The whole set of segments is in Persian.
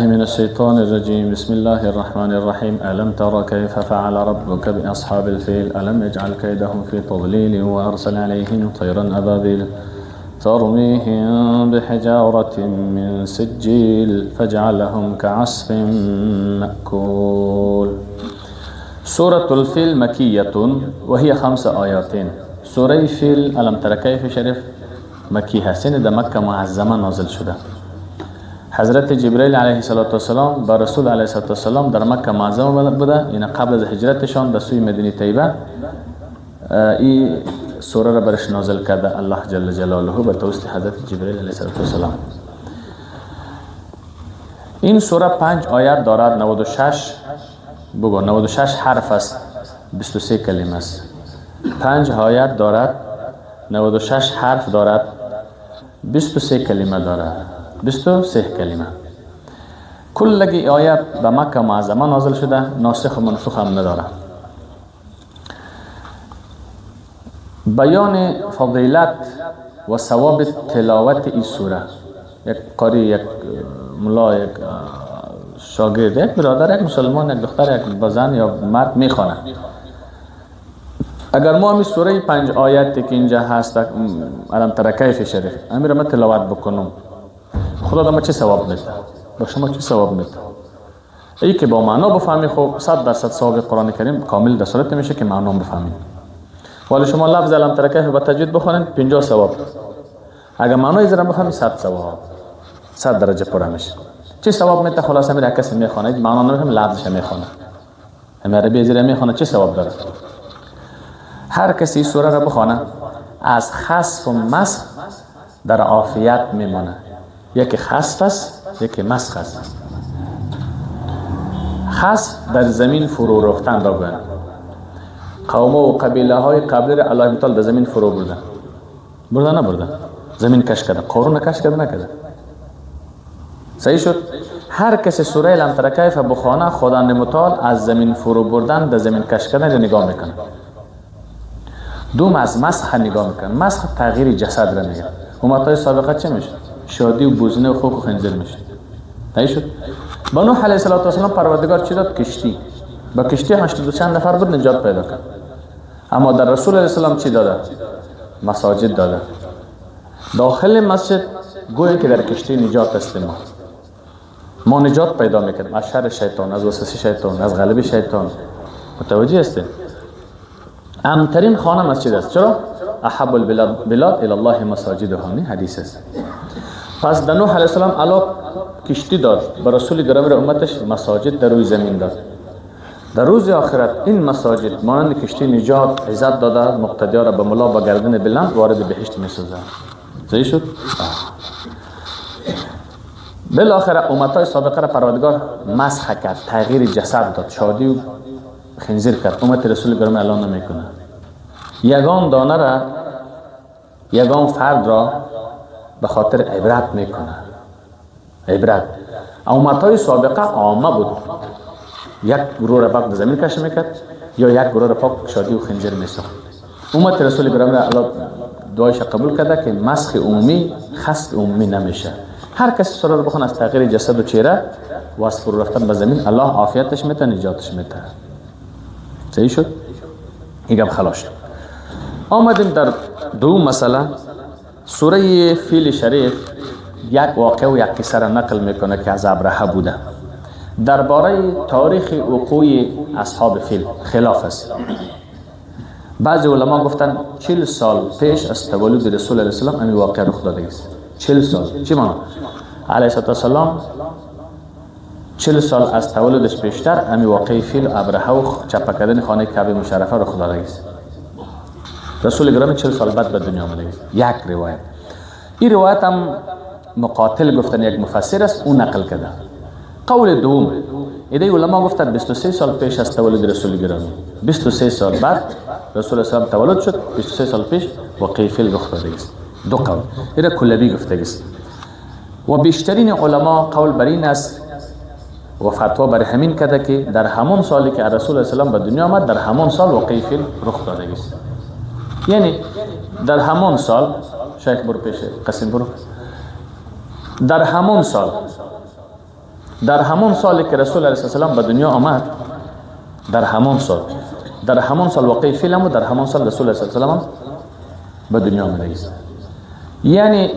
من الشیطان الرجیم. بسم الله الرحمن الرحیم. الم تر کیف فعل ربک باصحاب الفیل الم یجعل کیدهم فی تضلیل وارسل علیهم طیرا ابابیل ترمیهم بحجارة من سجیل فجعلهم كعصف مأکول. سورة الفیل مکیة وهي 5 آیات. سوره فیل الم تر کیف شریف مکی هست، یعنی در مکه معظمه نازل شده. حضرت جبرئیل علیه السلام با رسول علیه السلام در مکه معظمه بوده، یعنی قبل از هجرتشان به سوی مدینه طیبه این سوره را برش نازل کرده الله جل جلاله به توسط حضرت جبرئیل علیه السلام. این سوره 5 آیات دارد، 96 بگو 96 حرف است، 23 کلمه است. 5 آیات دارد، 96 حرف دارد، 23 کلمه دارد، 23 کلمه. کلگی آیات به مکه معظمه نازل شده، ناسخ و منسوخ هم نداره. بیان فضیلت و ثواب تلاوت این سوره، یک قاری، یک ملا، یک شاگرد، یک برادر، یک مسلمان، یک دختر، یک زن یا مرد میخوانه. اگر ما همین سوره 5 آیاتی که اینجا هست الم تر کیف شریف همین را ما تلاوت بکنم، خدا ما چه ثواب میده؟ با شما چه ثواب میده؟ ای که با معنا بفهمی خب 100% ثواب قرآن کریم کامل در صورت میشه که معنا بفهمی. ولی شما لفظ الم تر کیف با تجوید بخونید 50 ثواب، اگر معنای زرم بفهمی 100 ثواب، 100 درجه پر میشه. چه ثواب میده؟ خلاصه میره کسی میخونه معنا نمیفهمه لفظش میخونه، همین عربی زیر میخونه، چه ثواب داره؟ هر کسی سوره را بخونه از خسف و مسخ در عافیت میمانه. یکی خسف است، یکی مسخ است. خسف در زمین فرو رفتن را گویند. قوم و قبیله های قبلی را الله تعالی در زمین فرو بردن، بردن نبردن، زمین کش کرده، قارون کش کرده نکرده. صحیح شد؟ هر کسی سوره الم تر کیف بخوانه خداوند متعال از زمین فرو بردن در زمین کش کردن را نگاه میکنه. دوم از مسخ نگاه میکنه. مسخ تغییر جسد را میگه. امتای سابقه چه میشه؟ شادی و بوزنه و خوک و خنزیر میشه. صحیح شد؟ با نوح علیه السلام پروردگار چی داد؟ کشتی. با کشتی 82 چند نفر بود نجات پیدا کرد. اما در رسول علیه السلام چی داده؟ مساجد داده. داخل مسجد گویا که در کشتی نجات است. ما نجات پیدا میکنیم از شر شیطان، از وسوسه شیطان، از غلبه شیطان. متوجه هستید؟ امترین خانه مسجد است. چرا؟ احب البلاد الی الله مساجدها، حدیث است. پس در نوح علیه السلام الله کشتی داد، به رسول گرامی را امتش مساجد در روی زمین داد. در روز آخرت این مساجد مانند کشتی نجات عزت داده، مقتدیا را به ملا با گردن بلند وارد بهشت میسازد. صحیح شد؟ بالاخره امتای سابقه را پروردگار مسخ کرد، تغییر جسد داد، شادی و خنزیر کرد. امت رسول گرامی الان نمیکنه. یگان دانه را، یگان فرد را به خاطر عبرت میکنه. عبرت. امتای سابقه عامه بود، یک گروه را پاک زمین کش میکرد یا یک گروه را پاک شادی و خنزیر میساخت. امت رسول گرامی را الله دعایش قبول کرده که مسخ عمومی، خسف عمومی نمیشه. هر کسی سوره رو بخونه از تغییر جسد و چهره و از فرو رفتن به زمین الله عافیتش میده، نجاتش میده. صحیح شد؟ اینم خلاص شد. آمدیم در دو مسئله. سوره فیل شریف یک واقعه و یک قصه را نقل میکنه که از ابرهه بوده. درباره تاریخ وقوع اصحاب فیل خلاف است. بعضی علما گفتن 40 سال پیش از تولد رسول علیه السلام همین واقعه رخ داده است. 40 سال. چی معنی؟ علیه السلام 40 سال از تولدش پیشتر همین واقعه فیل ابرهه و چپه کردن خانه کعبه مشرفه رخ داده است. رسول گرامی 40 سال بعد به دنیا آمده است. یک روایت. این روایت هم مقاتل گفتن یک مفسر است، اون نقل کرده. قول دوم، ایده علما گفتن 23 سال پیش از تولد رسول گرامی، 23 سال بعد رسول اسلام تولد شد، 23 سال پیش واقعه فیل رخ داده است. دو قول. ایده کلبی گفته است. و بیشترین علما قول بر این است و فتوا بر همین کرده که در همان سالی که رسول اسلام به دنیا آمد، در همان سال واقعه فیل رخ داده است. یعنی در همان سال، شیخ برو پیش قسم برو، در همان سال در همون سالی که رسول علیه السلام به دنیا آمد، در همون سال واقعه فیل هم و در همون سال رسول علیه السلام به دنیا آمده است. یعنی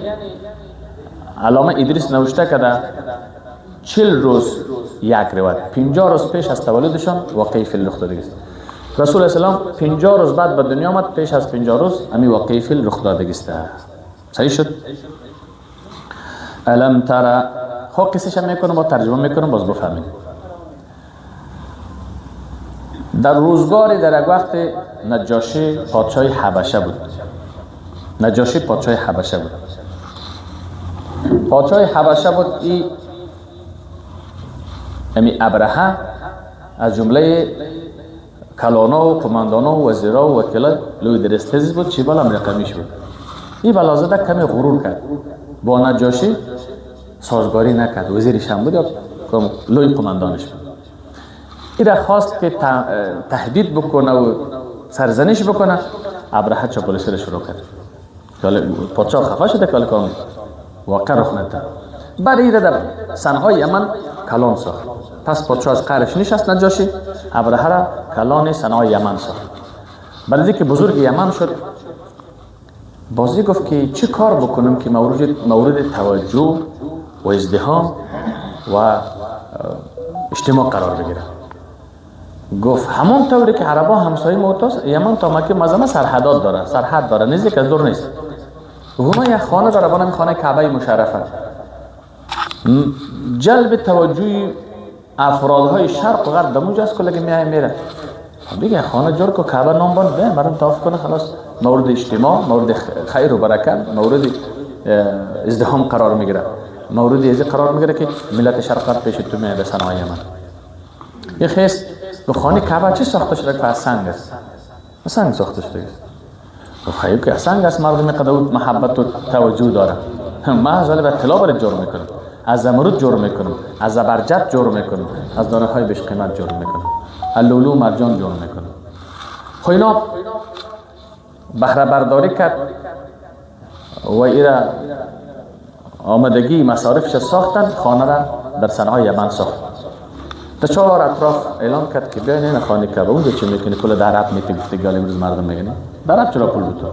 علامه ادریس نوشته کرده 40 روز یک روایت، 50 روز پیش از تولدشان واقعه فیل رخ داده است. رسول علیه السلام 50 روز بعد به دنیا آمد، پیش از 50 روز امی واقعه فیل رخ داده است. صحیح شد؟ الم ترى، خب قصه‌ش میکنم با ترجمه میکنم باز بفهمید. در روزگاری در یک وقت نجاشی پادشاه حبشه بود. نجاشی پادشاه حبشه بود. پادشاه حبشه بود. ای امی ابرهه از جمله کلانا و قماندانا و وزیرا و وکیلا لوی درستزیز بود، چی بالا رقمیش بود. این بلازده کمی غرور کرد، با نجاشی سازگاری نکرد، وزیرش هم بود یا لوی قماندانش بود. این خواست که تهدید بکنه و سرزنش بکنه. ابرهه چاپلوسی را شروع کرد. پادشاه خفه شده که واقع رخ نداد. بعد این در صنعای یمن کلان ساخت. پس پادشاه از قهرش نشست نجاشی، ابرهه را کلان صنعای یمن ساخت. بعد از اینکه بزرگ یمن شد، بازی گفت که چه کار بکنم که مورد توجه و ازدحام و اجتماع قرار بگیره. گفت همون طوری که عربا همسایه موتاست، یمن تا مکه معظمه سرحدات داره، سرحد داره، نزدیک از دور نیست. اونا یک خانه داره با نام خانه کعبه مشرفه. جلب توجه افرادهای شرق و غرب در اونجا است، کلگی میای میره. دیگه خانه جور کو کعبه نام بند به مردم طواف کنه، خلاص مورد اجتماع، مورد خیر و برکت، مورد ازدحام قرار میگیره، مورد ازی قرار میگیره که ملت شرق غرب پیش تو میاد صنعای یمن. یه خیس به خانه کعبه چی ساخته شده که از سنگ است، سنگ ساخته شده است. خب که سنگ است، مردم قدر محبت و توجه داره. من از به طلا برای جور میکنم، از زمرد جور میکنم، از زبرجد جور میکنم، از دانه های بیش قیمت جور میکنم، از لولو مرجان جور میکنم. خب اینا بهره برداری کرد و ایرا آمدگی مصارفش ساختن، خانه را در صنعای یمن ساخت. تا چهار اطراف اعلام کرد که بیاین این خانه کعبه، اونجا چه میکنی؟ پول در عرب میتی، گفته گال امروز مردم میگن در عرب چرا پول بود؟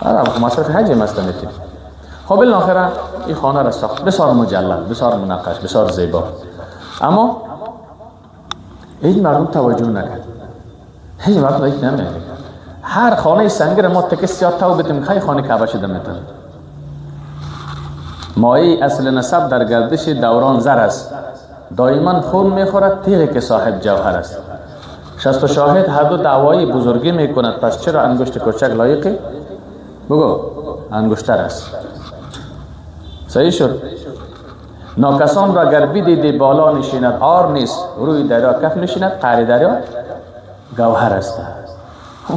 عرب مصرف حج مثلا میتی. خب بالاخره این خانه را ساخت، بسیار مجلل، بسیار منقش، بسیار زیبا. اما هیچ مردم توجه نکرد، هیچ مردم هیچ نمیگه. هر خانه سنگر ما تکه سیاه تو بتیم خیلی خانه کعبه شده میتونه. مایه اصل نسب در گردش دوران زر است، دائما خون میخورد تیغی که صاحب جوهر است. شست و شاهد هر دو دعوای بزرگی میکند، پس چرا انگشت کوچک لایقی بگو انگشتر است. صحیح شد. ناکسان را گر بدیدی بالا نشیند آر نیست، روی دریا کف نشیند قعر دریا گوهر است.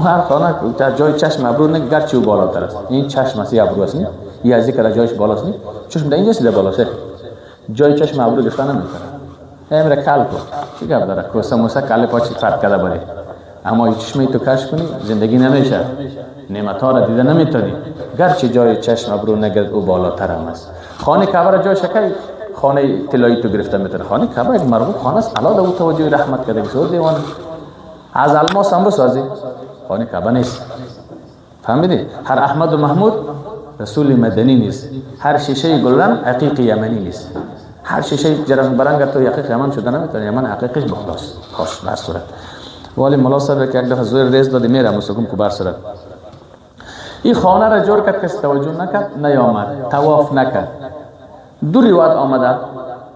هر خانه در جای چشم ابرو نه، گرچه او بالاتر است. این چشم است، ابرو است، نه یه از که جایش بالاست، نه چشم در اینجاست، در بالاست. جای چشم ابرو گرفتن نمیتونه. امر کل کو چی گپ داره؟ کوسه موسه کله پاچی فرق کرده باره. اما چشمی تو کش کنی زندگی نمیشه، نعمت‌ها را دیده نمیتونی. گرچه جای چشم ابرو نگرد او بالاتر هم است. خانه کعبه را جای شکل خانه طلایی تو گرفته میتونه. خانه کعبه یک مرغوب خانه است، الله او توجه رحمت کرده که سود دیوانه از الماس هم بسازی، خانه کعبه نیست. فهمیدی؟ هر احمد و محمود رسول مدنی نیست، هر شیشه گلرنگ عقیق یمنی نیست، هر شیشه جرنگ برنگ تو عقیق یمن شده نمیتونه. یمن عقیقش بخلاص خاص بر صورت. ولی مولا صاحب که یک دفعه زور ریز دادی میره مسکم کو بر صورت. این خانه را جور کرد، کسی توجه نکرد، نیامد، طواف نکرد. دو روایت آمده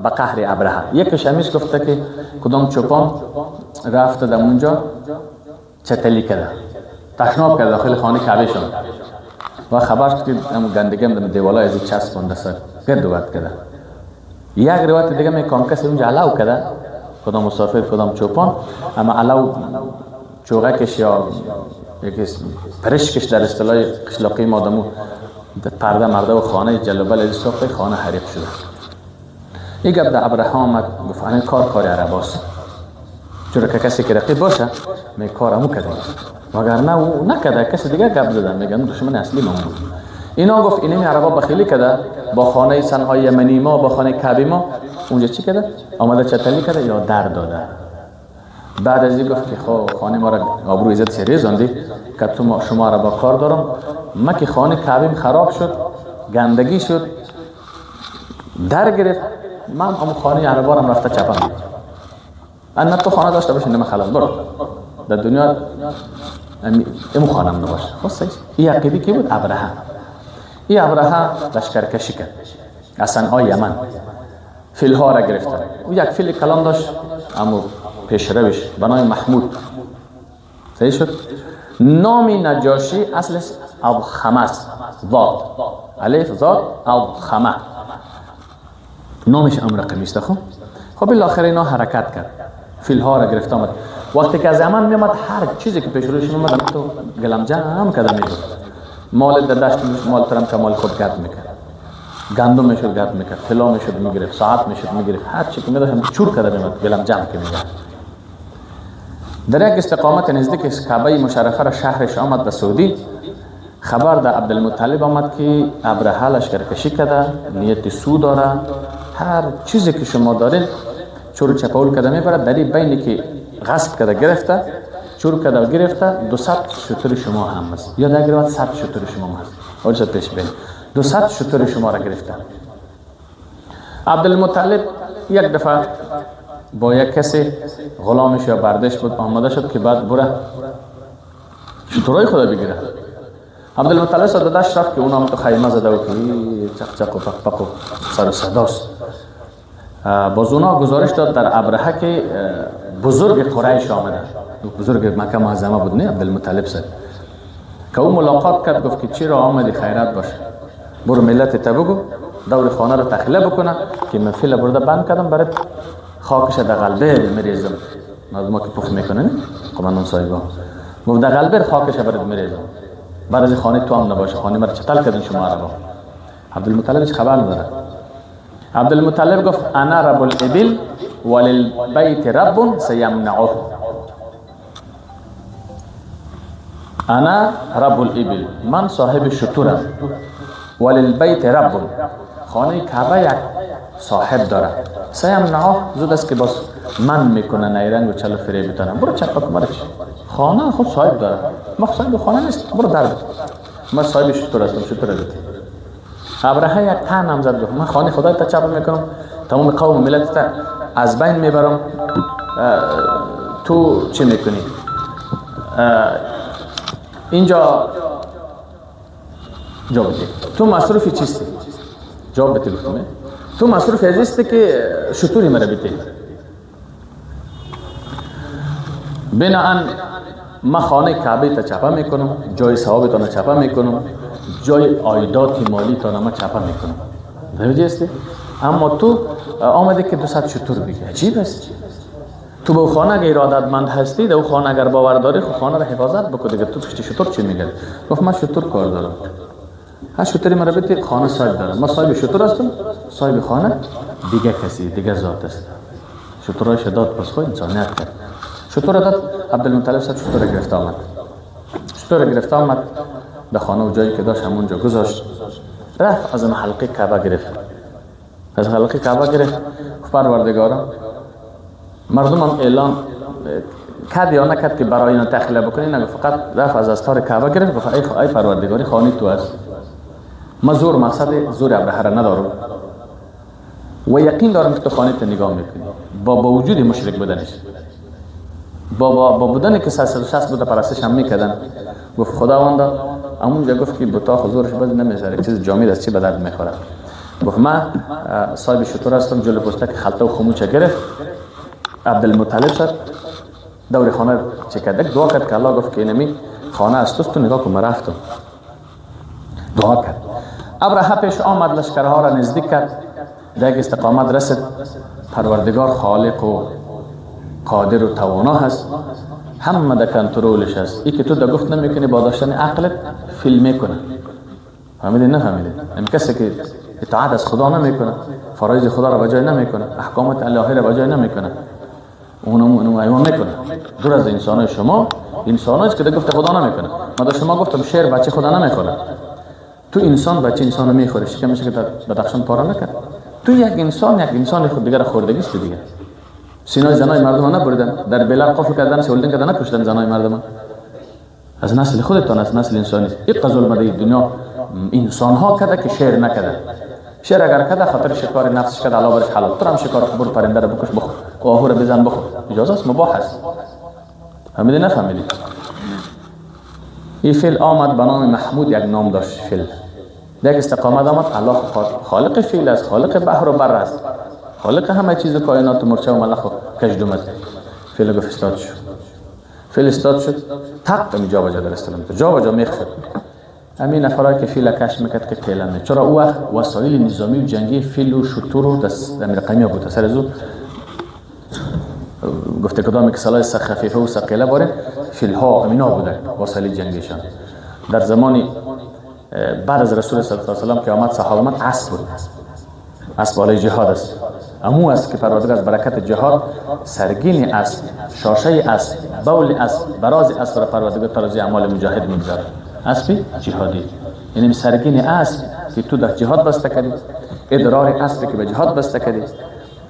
به قهر ابرهه. یکش همیش گفته که کدام چوپان رفته در اونجا چتلی کرده، تشناب کرده داخل خانه کعبه شد و خبر شد که گندگی هم در دیوالای از چسبانده سر گرد و گرد کرده. یک روایت دیگه می کام کسی اونجا علاو کرده، کدام مسافر کدام چوپان، اما علاو چوغکش یا یکی پرشکش در اصطلاح قشلاقی مادمو پرده مرده و خانه جلوبل از ساخته خانه حریق شده. این گپ در ابرهه آمد، گفت این کار کار عرباست، چرا که کسی که رقیب باشه می کارمو کرده، وگرنه او نکرده کسی دیگه گپ زدن میگن دشمن اصلی ما بود. اینا گفت اینمی عربا بخیلی کرده، با خانه صنعای یمنی ما، با خانه کعبه ما، اونجا چی کرده؟ آمده چتلی کرده یا در داده. بعد از این گفت که خب خانه ما را آبرو عزت سریزاندی که تو شما را با کار دارم، ما که خانه کعبه خراب شد، گندگی شد، در گرفت، من هم خانه عربارم رفته چپم. انا تو خانه داشته باشی نمه خلاص برو در دنیا امو خانم نباشه. خب این عقیده کی بود؟ ابرهه. این ابرهه لشکرکشی کرد از صنعای یمن، فیلها را گرفتن. او یک فیل کلان داشت، امو پیشروش به نام محمود. صحیح شد؟ نام نجاشی اصلش اضخمه است، ضاد الف ضاد اضخمه، نامش امر قمیسته. خب بالاخره اینا حرکت کرد، فیلها را گرفت آمد. وقتی که از یمن میامد هر چیزی که پیش روش میامد تو گلم جمع کرده میبرد. مال در دشت مال ترم که مال خود گرد میکرد، گندم میشد گرد میکرد، طلا میشد میگرفت، ساعت میشد میگرفت، هر چی که میداشت چور کرده میامد گلم جمع که میگرد. در یک استقامت نزدیک کعبه مشرفه را شهرش آمد به سعودی. خبر در عبدالمطلب آمد که ابرهه لشکرکشی کرده، نیت سو داره، هر چیزی که شما دارین چور چپاول کرده میبرد. در این بینی که غصب کرده گرفته، چور کرده گرفته، 200 شتر شما هم هست، یا در گرفت 100 شتر شما هم هست، اونجا پیش بین 200 شتر شما را گرفته. عبدالمطلب یک دفعه با یک کسی غلامش یا بردش بود آماده شد که بعد بره شترای خدا بگیره. عبدالمطلب داداش رفت که اونم تو خیمه زده و که چق چق و پق پق و سر و صداست. باز اونا گزارش داد در ابرهه که بزرگ قریش آمده، بزرگ مکه معظمه بود نه عبدالمطلب صاحب، که او ملاقات کرد، گفت که چرا آمدی؟ خیرات باشه، برو ملت تا بگو دور خانه رو تخلیه بکنه که من فیل برده بند کردم برات خاکش در قلبه میریزم. مردم که پخت میکنه قمندان صاحبا گفت در قلبه خاکش برات میریزم، بعد از خانه تو هم نباشه، خانه مرا چتل کردن شما عربا. عبدالمطلب هیچ خبر نداره. عبدالمطلب گفت انا رب الابل وللبیت رب سیمنعه. انا رب الابل، من صاحب شترم، وللبیت رب، خانه کعبه یک صاحب داره، سیمنعه زود است که باز من میکنه نیرنگ و چلو فریب بتانم، برو چپا کن، خانه خود صاحب داره، ما صاحب خانه نیست، برو در بده، من صاحب شتر هستم، شتر بده. ابرهه یک تن هم زد، گفت من خانه خدای تا چپ میکنم، تمام قوم و ملت تا از بین میبرم، تو چی میکنی؟ اینجا جواب بده، تو مصروفی چیستی؟ جواب بده گفتم تو مصروف ازیستی که شتوری مرا بده. بناهن من خانه کعبه تا چپه میکنم، جای ثوابتان چپه میکنم، جای عایدات مالی تا ما چپه میکنم، متوجه هستی؟ اما تو آمده که 200 شتر بگی، عجیب است. تو به خانه اگر ارادتمند هستی، در خانه اگر باور داری، خب خانه را حفاظت بکن دیگه، تو پشت شتر چی میگه؟ گفت من شتر کار دارم، هر شتری مرا بده، خانه صاحب دارم، من صاحب شتر هستم، صاحب خانه دیگه کسی دیگه ذات است. شترایش داد، پس خود انسانیت کرد، شتر داد. عبدالمطلب صاحب شتر گرفت آمد، شتر گرفت آمد در خانه و جایی که داشت همونجا گذاشت، رفت از حلقه کعبه گرفت، از حلقه کعبه گرفت. پروردگارا مردم هم اعلان کرد یا نکرد که برای اینا تخلیه بکنی، نگفت، فقط رفت از استار کعبه گرفت، گفت ای پروردگاری خانه تو است، ما زور مقصد زور ابرهه را ندارم و یقین دارم که تو خانه تو نگاه میکنی، با وجود مشرک بودنش، با بودن که 360 بوده پرستش هم میکردن. گفت خداوندا، همونجا گفت که بتا حضورش باز نمیذاره، چیز جامد از چی به درد میخوره. گفت من صاحب شتر هستم، جلو پوستک خلطه و خموچه گرفت. عبدالمطلب شد دور خانه چه کرد، دعا کرد که الله گفت که اینمی خانه از توست، تو نگاه کن من رفتم. دعا کرد. ابرهه پیش آمد، لشکرها را نزدیک کرد، در یک استقامت رسید. پروردگار خالق و قادر و توانا هست، همه در کنترلش هست. ای که تو در گفت نمیکنی با داشتن عقلت فیلم میکنه. فهمیدی نفهمیدی؟ این کسی که اطاعت از خدا نمیکنه، فرایض خدا را بجای نمیکنه، احکامات الهی را بجای نمیکنه، اونم ایمان میکنه. دور از انسانای شما، انسانایی که در گفت خدا نمیکنه. ما در شما گفتم شعر بچه خدا نمیخوره. تو انسان بچه انسان میخوره، شکمش که در بدخشان پاره نکرد. تو یک انسان خود دیگر خوردگی است دیگه. سینای زنای مردم نبردن، در بلا قفل کردن، سولدن کردن، نکشتن زنای مردم. از نسل خودتان، از نسل انسانی. این ظلم در دنیا انسان ها کرده که شعر نکرده. شعر اگر کرده خاطر شکار نفسش کرده، الله برش حلال. تو هم شکار بر پرنده رو بکش بخور، آهو رو بزن بخور، اجازه است، مباح است. فهمیدی نفهمیدی؟ این فیل آمد به نام محمود، یک نام داشت فیل. یک استقامت آمد، الله خالق فیل است، خالق بحر و بر است، خالق همه چیز کائنات، مرچه و ملخ و کژدم است. فیل گفت استاد شد. فیل استاد شد، تق جا بجا در استلم جا بجا میخ شد. همین نفرایی که فیل کش میکرد که تیله. چرا او وقت وسایل نظامی و جنگی فیل و شتر و دست امیر قمی بود. سر از او گفته کدام که سلاح خفیفه و ثقیله باره فیل ها امینا بوده وسایل جنگیشان. در زمان بعد از رسول صلی الله علیه و سلم که آمد صحابه آمد، اسب بود، اسب بالای جهاد است. امو است که پروردگار از برکت جهاد سرگین اسب، شاشه اسب، بول اسب، براز اسب را پروردگار ترازی اعمال مجاهد میگذارد. اسب جهادی، یعنی سرگین اسب که تو در جهاد بسته کردی، ادرار اسب که به جهاد بسته کردی،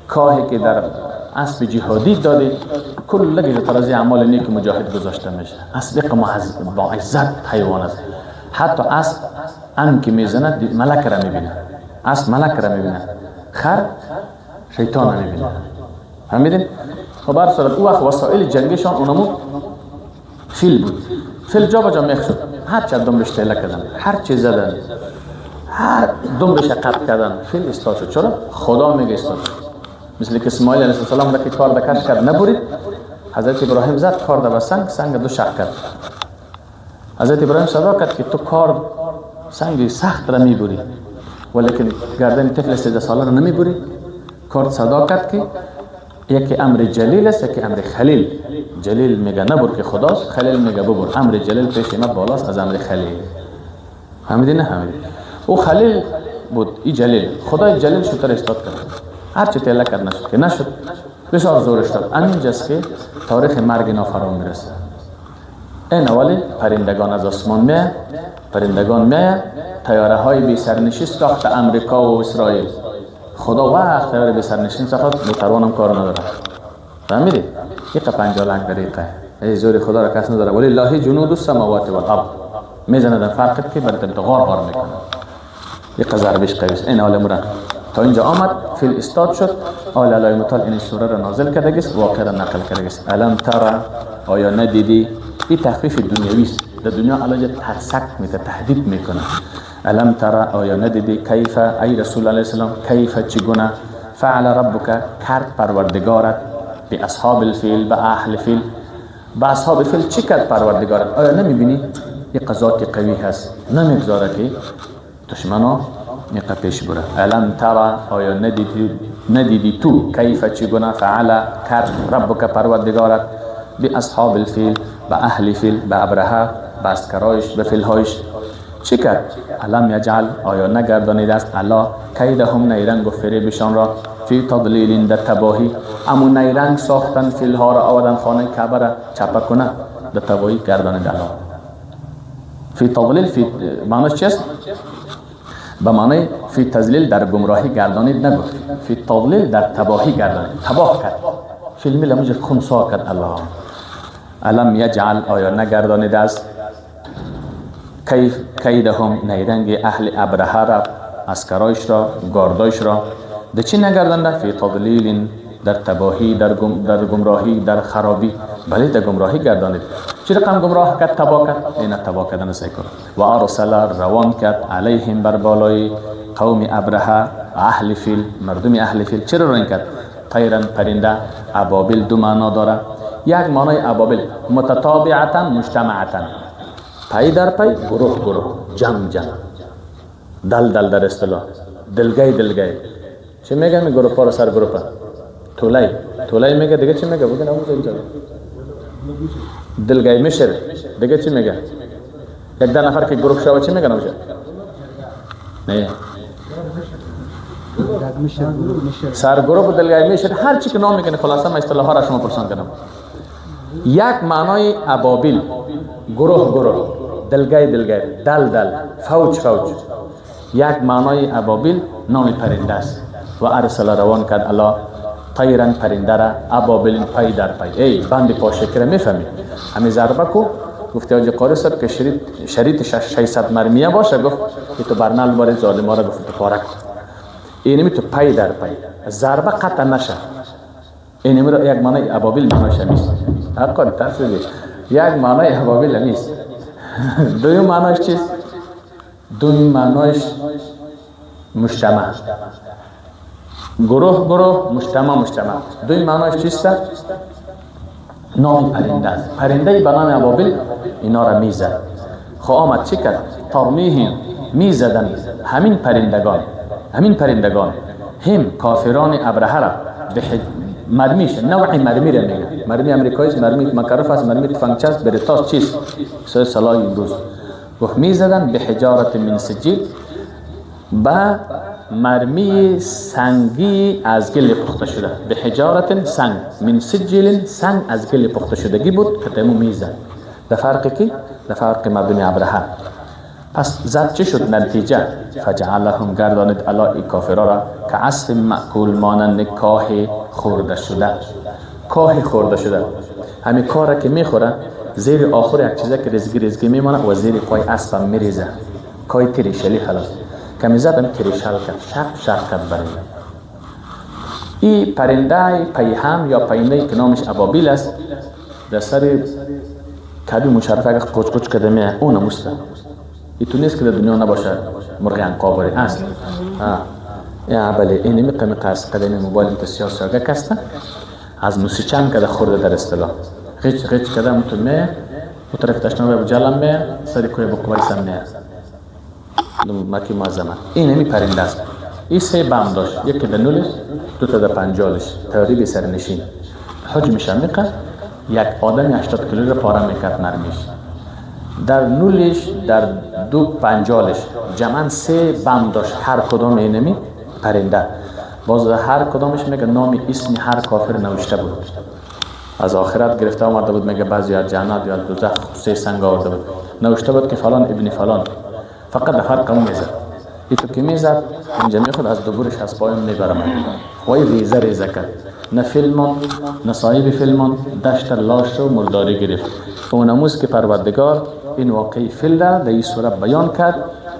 کاهی که در اسب جهادی دادی، کل لگه ترازی اعمال نیک مجاهد گذاشته میشه. اسب با عزت حیوان است. حتی اسب ان که میزند ملک را میبینه، اسب ملک را میبینه، خر شیطان را میبینه. فهمیدین؟ خب هر صورت او وقت وسایل جنگیشان اونمو فیل بود. فیل جا بجا میخ شد، هر چه دنبش تیله کردن، هر چه زدن، هر دنبش قطع کردن، فیل استاد شد. چرا؟ خدا میگه استاد شد. مثل که اسماعیل علیه السلام را که کار دکش کرد نبرید، حضرت ابراهیم زد کار به سنگ، سنگ دو شق کرد. حضرت ابراهیم صدا کرد که تو کار سنگ سخت را میبری، ولیکن گردن طفل 13 ساله را نمیبری. کار صدا کرد که یکی امر جلیل است، یکی امر خلیل. جلیل میگه نبر که خداست، خلیل میگه ببر. امر جلیل پیش ما بالاست از امر خلیل. فهمیدی نه فهمیدی؟ او خلیل بود، ای جلیل. خدای جلیل شتر استاد کرد، هر چه تله کرد نشد که نشد، بسیار زورش داد. همینجاست که تاریخ مرگ نافرا میرسه. این اولی پرندگان از آسمان میه، پرندگان میه، طیاره های بی سرنشین ساخت امریکا و اسرائیل. خدا وقت طیاره بی سرنشین ساخت، موتروان هم کار نداره. فهمیدی؟ یک 50 دقیقه ای زور خدا را کس نداره. ولی الله جنود السماوات والارض میزنه در فرقت که برات غار غار میکنه. یک ضربش قوی است. این عالم را تا اینجا آمد، فیل استاد شد. آل الله متعال این سوره را نازل کرده است، واقعه را نقل کرده است. الم ترى، آیا ندیدی؟ این تخفیف دنیوی است. در دنیا الله ترسک میده، تهدید میکنه. الم ترى، آیا ندیدی؟ کیف، ای رسول علیه السلام، کیف چگونه فعل ربک کرد پروردگارت به اصحاب الفیل، به اهل فیل، به اصحاب فیل چی کرد پروردگارت؟ آیا نمیبینی؟ یک قضات قوی هست، نمیگذاره که دشمنا نیقه پیش بره. الم ترى، آیا ندیدی تو کیف چگونه فعل کرد ربک پروردگارت به اصحاب الفیل، به اهل فیل، به ابرهه، به اسکرایش، به فیلهایش چی کرد؟ الم یجعل، آیا نگردانید است الله کیدهم نیرنگ و فریبشان را فی تضلیل در تباهی. امو نیرنگ ساختن فیلها را آوردن خانه کعبه را چپه کنه، در تباهی گردانید الله. فی تضلیل، فی معنیش چیست؟ به معنی فی تضلیل در گمراهی گردانید نگفت، فی تضلیل در تباهی گردانید، تباه کرد. فیلمی لموجه خنثی کرد الله. الم یجعل، آیا نگردانید است کیدهم نیرنگ اهل ابرهه را، اسکرایش را، گاردایش را، در چی نگردانده؟ فی تضلیل در تباهی، در گمراهی، در خرابی. بله در گمراهی گردانید. چی رقم گمراه کرد؟ تباه کرد. اینه تباه کردن سعی کرد. و ارسل روان کرد علیهم بر بالای قوم ابرهه اهل فیل، مردم اهل فیل. چرا روان کرد؟ طیرن پرنده. ابابیل دو معنا داره. یک معنای ابابیل متتابعتا مجتمعتا، پی در پی، گروه گروه، جمع جمع، دل دل، در اصطلاح دلگی دلگی. چه میگه؟ می گروه پارو سر گروه تولای تولای میگه. دیگه چی میگه؟ بگه نموزه اینجا دلگی میشه. دیگه چی میگه؟ یک ده نفر که گروه شوه چی میگه؟ نموزه نه سر گروه و دلگی میشه، هر چی که نام میکنه. خلاصه من اصطلاح ها را شما پرسان کردم. یک معنای ابابیل گروه گروه، دلگای دلگای، دل دل، فوج فوج. یک معنای ابابیل نام پرنده است. و ارسل روان کرد الله طیرن پرنده را ابابیل پای در پای. ای بند پاشکره میفهمی همین ضربه کو. گفته حاجی قاری صاحب که شریط 600 مرمیه باشه، گفت که تو برنال باره ظالما را گفت تو پاره کن. اینمی تو پای در پای ضربه قطع نشه. اینمی را یک معنای ابابیل معنایش نیست. حقا ترسیدی یک معنای ابابیل نیست. دویم معنایش چیست؟ دویم معنایش مجتمع، گروه گروه، مجتمع مجتمع. دویم معنایش چیست؟ نام پرنده است. پرنده به نام ابابیل اینا را میزد. خب آمد چی کرد؟ ترمیهم میزدن همین پرندگان، همین پرندگان هم کافران ابرهه را به مرمیش، نوع مرمی را میگه. مرمی امریکایی است، مرمی مکرف است، مرمی تفنگچه است، بریتاس چیست؟ سای سلاح امروز. گفت میزدن به حجارت من سجیل، به مرمی سنگی از گل پخته شده. به حجارت سنگ من سجیل، سنگ از گل پخته شدگی بود که تمو میزد. در فرق کی؟ در فرق مردم ابرهه. پس زد چه شد نتیجه؟ فجعلهم گرداند الله کافرا را که عصف مأکول، مانند کاه خورده شده. کاه خورده شده، همین کاه را که میخوره زیر آخر یک چیزه که رزگی رزگی میمانه و زیر پای اسب هم میریزه. کاه تریشلی خلاص کمی زد هم تریشل کرد، شق شق کرد. برای این پرنده پیهم یا پرنده که نامش ابابیل است، در سر کعبه مشرفه اگه قچ قچ کرده میه اون موسته. این تو نیست که در دنیا نباشه مرغ عنقا است. یا بله این میقه از قدیم موبایل تو سیاه سیاه کسته از موسیچن کده خورده در اصطلاح غچ غچ کده متو میه و طرف تشنابه بجلم میه سری کوی بقوی سم میه مکی معظمه. این همی پرنده است. این سه بم داشت، یکی در نولش، دو تا در پنجالش، تیاری بی سرنشین. حجمش هم میقه یک آدم 80 کیلو را پاره میکرد مرمیش. در نولش در دو پنجالش جمعا سه بم داشت هر کدام اینمی پرنده. باز هر کدامش میگه نام اسم هر کافر نوشته بود. از آخرت گرفته آورده بود، میگه بعضی از جنت یا دوزخ سه سنگ آورده بود، نوشته بود که فلان ابن فلان. فقط در فرق اون میزد. این تو که میزد اینجا میخود از دوبرش از پایین میبرم. وای ریزه ریزه کرد. نه فیلمان نه صاحب فیلمان دشت لاش و مرداری گرفت. اونموز که پروردگار این واقعی فیل را در این سوره بیان کرد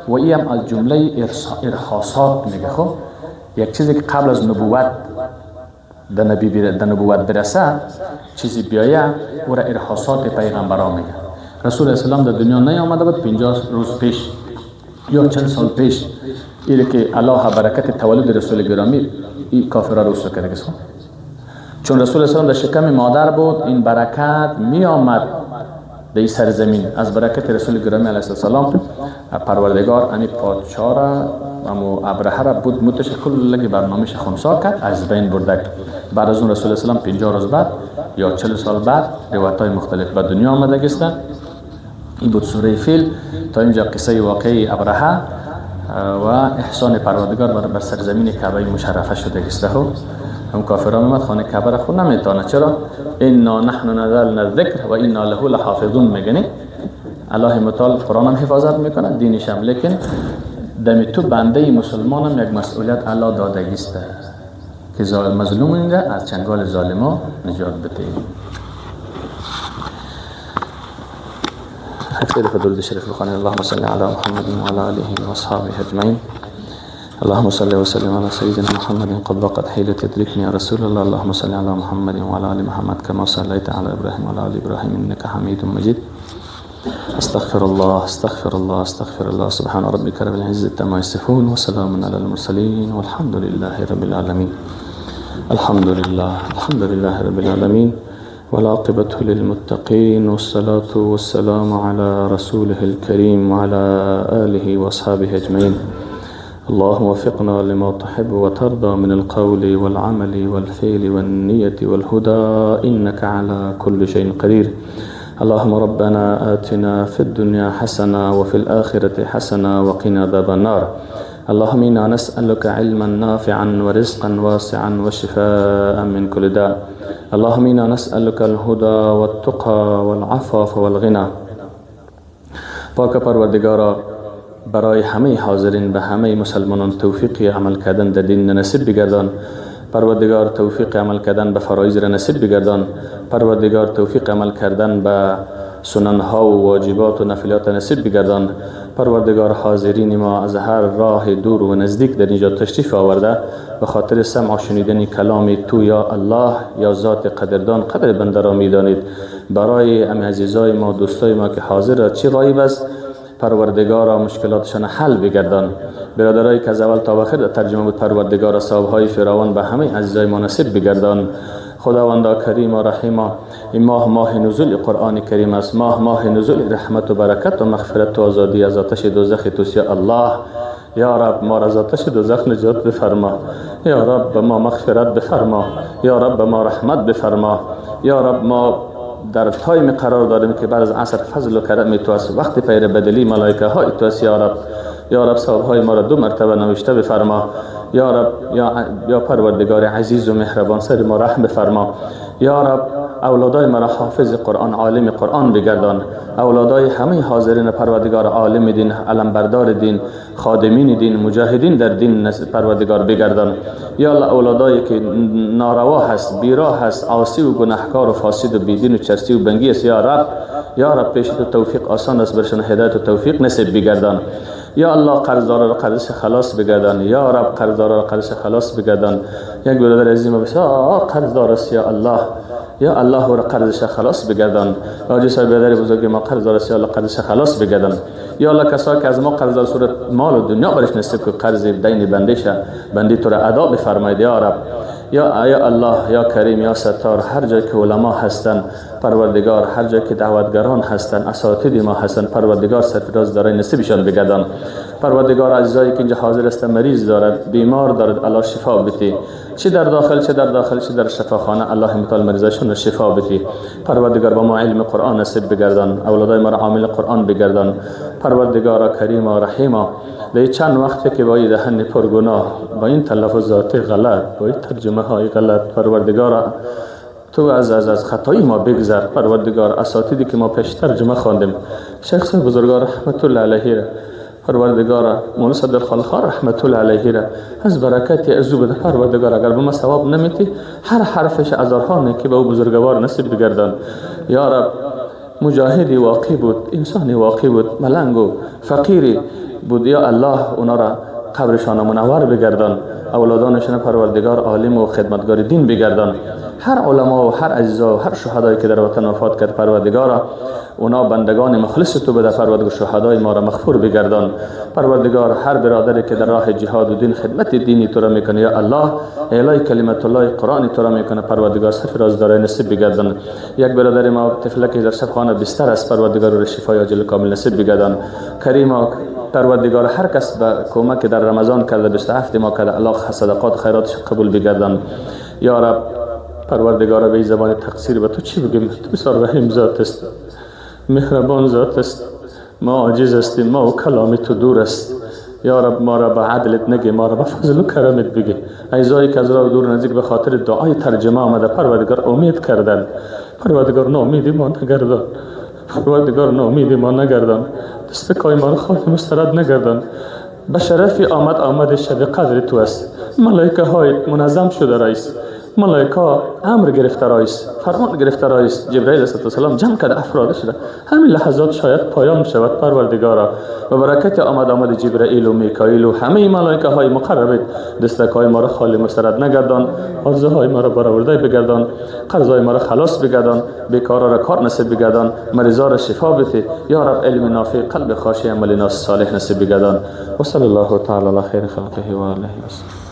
و این هم از جمله ارهاصات میگه. خب یک چیزی که قبل از نبوت در نبوت برسه چیزی بیایه او را ارهاصات پیغمبران میگه. رسول اسلام در دنیا نیامده بود 50 روز پیش یا 40 سال پیش، ایره که الله برکت تولد رسول گرامی این کافرها رو رسوا کرده. چون رسول اسلام در شکم مادر بود این برکت می آمد در این سرزمین. از برکت رسول گرامی علیه السلام پروردگار امی پادشاه را امو ابرهه را بود متش کل برنامهش خنثی کرد، از بین برده. بعد از اون رسول اسلام 50 روز بعد یا 40 سال بعد روایت‌های مختلف به دنیا آمده گستن. این بود سوره فیل. تا اینجا قصه واقعی ابرهه و احسان پروردگار بر سرزمین کعبه مشرفه شده گسته. هم کافران اومد خانه کعبه را خود نمیتونه. چرا؟ انا نحن نزلنا الذکر و انا له لحافظون میگنی. الله متعال قرآن هم حفاظت میکنه دینش هم، لیکن دمی تو بنده مسلمانم یک مسئولیت الله دادگیسته که ظالم مظلوم اینده از چنگال ظالما نجات بده. خیلی درود شریف بخوانید. اللهم صل علی محمد و علی آله و اصحابه اجمعین. اللهم صل وسلم على سيدنا محمد قد وقت حيلة تدركني يا رسول الله. اللهم صل على محمد وعلى آل محمد كما صليت على إبراهيم وعلى آل إبراهيم إنك حميد مجيد. استغفر الله استغفر الله استغفر الله. سبحان ربك رب العزة عما يصفون وسلام على المرسلين والحمد لله رب العالمين. الحمد لله الحمد لله رب العالمين والعاقبة للمتقين والصلاة والسلام على رسوله الكريم وعلى آله وأصحابه أجمعين. اللهم وفقنا لما تحب وترضى من القول والعمل والفعل والنية والهدى إنك على كل شيء قدير. اللهم ربنا آتنا في الدنيا حسنة وفي الآخرة حسنة وقنا عذاب النار. اللهم إنا نسألك علما نافعا ورزقا واسعا وشفاء من كل داء. اللهم إنا نسألك الهدى والتقى والعفاف والغنى. پاک پروردگارا برای همه حاضرین به همه مسلمانان توفیق عمل کردن در دین نصیب بگردان. پروردگار توفیق عمل کردن به فرایض را نصیب بگردان. پروردگار توفیق عمل کردن به سننها و واجبات و نفلات نصیب بگردان. پروردگار حاضرین ما از هر راه دور و نزدیک در اینجا تشریف آورده به خاطر سمع و شنیدن کلام تو یا الله یا ذات قدردان قدر بنده را میدانید. برای ام عزیزای ما دوستای ما که حاضر را چی غایب است پروردگارا مشکلاتشان حل بگردان. برادرایی که از اول تا آخر ترجمه بود پروردگارا ثوابهای فراوان به همه عزیزای ما نصیب بگردان. خداوندا کریم و رحیم، این ماه ماه نزول قرآن کریم است، ماه ماه نزول رحمت و برکت و مغفرت و آزادی از آتش دوزخ توست. یا الله یا رب ما را از آتش دوزخ نجات بفرما، یا رب ما مغفرت بفرما، یا رب ما رحمت بفرما. یا رب ما در time قرار داریم که بعد از عصر فضل و کرم تو است، وقت پیر بدلی ملائکه های تو است. یا رب یا رب ثواب های ما را دو مرتبه نوشته بفرما. یا رب یا پروردگار عزیز و مهربان سر ما رحم بفرما. یا رب اولادای مرا حافظ قرآن عالم قرآن بگردان. اولادای همه حاضرین پروردگار عالم دین، علمبردار دین، خادمین دین، مجاهدین در دین پروردگار بگردان. یا الله اولادایی که ناروا هست، بیراه هست، عاصی و گناهکار و فاسد و بیدین و چرسی و بنگی است، یا رب یا رب پیش تو توفیق آسان است، برشان هدایت و توفیق نصیب بگردان. یا الله قرضدارا را قرضش خلاص بگردان. یا رب قرضدارا را قرضش خلاص بگردان. یک برادر عزیز بسیار قرضدار است، یا الله یا الله را قرضش خلاص بگردان. حاجی صاحب برادر بزرگ ما قرضدار است، یا الله قرضش خلاص بگردان. یا الله کسایی که از ما قرضدار صورت مال و دنیا برش نصیب که قرض دین بندش بندی تو را ادا بفرمایید. یا رب یا الله یا کریم یا ستار، هر جای که علما هستند پروردگار، هر جای که دعوتگران هستند، اساتید ما هستند، پروردگار سرفراز دارای نصیبشان بگردان. پروردگار عزیزایی که اینجا حاضر هستند مریض دارد، بیمار دارد، الله شفا بده، چه در داخل چه در داخل چه در شفاخانه، الله متعال مریضاشون را شفا بده. پروردگار با ما علم قرآن نصیب بگردان، اولادای ما را عامل قرآن بگردان. پروردگارا کریم و رحیم، در چند وقتی که با این دهن پرگناه، با این تلفظات غلط، با این ترجمه های غلط، پروردگارا تو از از از خطای ما بگذر. پروردگار اساتیدی که ما پیش ترجمه خواندیم، شیخ بزرگوار رحمت الله علیه را، پروردگارا مولانا عبدالخالق رحمت الله علیه را، از برکت از او بده. پروردگار اگر به ما ثواب نمیتی، هر حرفش هزارها نیکی به او بزرگوار نصیب بگردان. یا رب مجاهدی واقعی بود، انسانی واقعی بود، ملنگ و فقیری بود، یا الله اونا را قبرشان منور بگردان، اولادانشان پروردگار عالم و خدمتگار دین بگردان. هر علما و هر عزیزا و هر شهدایی که در وطن وفات کرد پروردگارا اونا بندگان مخلص تو بده. پروردگار شهدای ما را مغفور بگردان. پروردگار هر برادری که در راه جهاد و دین خدمت دینی تو را میکنه، یا الله اعلای کلمت الله قرآن تو را میکنه، پروردگار سرفراز دارای نصیب بگردان. یک برادر ما طفلکی در شفاخانه بستر است، پروردگار را شفای عاجل کامل نصیب بگردان. کریما پروردگار هر کس به کمک در رمضان کرده، 27 ما کرده، الله صدقات خیراتش قبول بگردان. یا رب پروردگار به زبان تقصیر به تو چی بگیم؟ تو بسیار رحیم ذات است، مهربان ذات است، ما عاجز هستیم، ما و کلام تو دور است. یا رب ما را به عدلت نگی، ما را به فضل و کرمت بگی. عزیزایی که از راه دور نزدیک به خاطر دعای ترجمه آمده، پروردگار امید کردن، پروردگار ناامید ما نگردان، پروردگار ناامید ما نگردان، دست کای ما را خالی مسترد نگردان. به شرف آمد آمد شب قدر تو است، ملائکه های منظم شده رئیس، ملائکه امر گرفته رئیس، فرمان گرفته رئیس، جبرئیل علیه السلام جمع کرده افراد شده، همین لحظات شاید پایان شود. پروردگارا به برکت آمد آمد جبرئیل و میکائیل و همه ملائکه های مقرب، دستک های ما را خالی مسترد نگردان، آرزوهای ما را برآورده بگردان، قرضهای ما را خلاص بگردان، بیکارا را کار نصیب بگردان، مریضا را شفا بده. یا رب علم نافع، قلب خاشع، عمل ناس صالح نصیب بگردان. و صلی الله تعالی علی خیر خلقه و آله و سلم.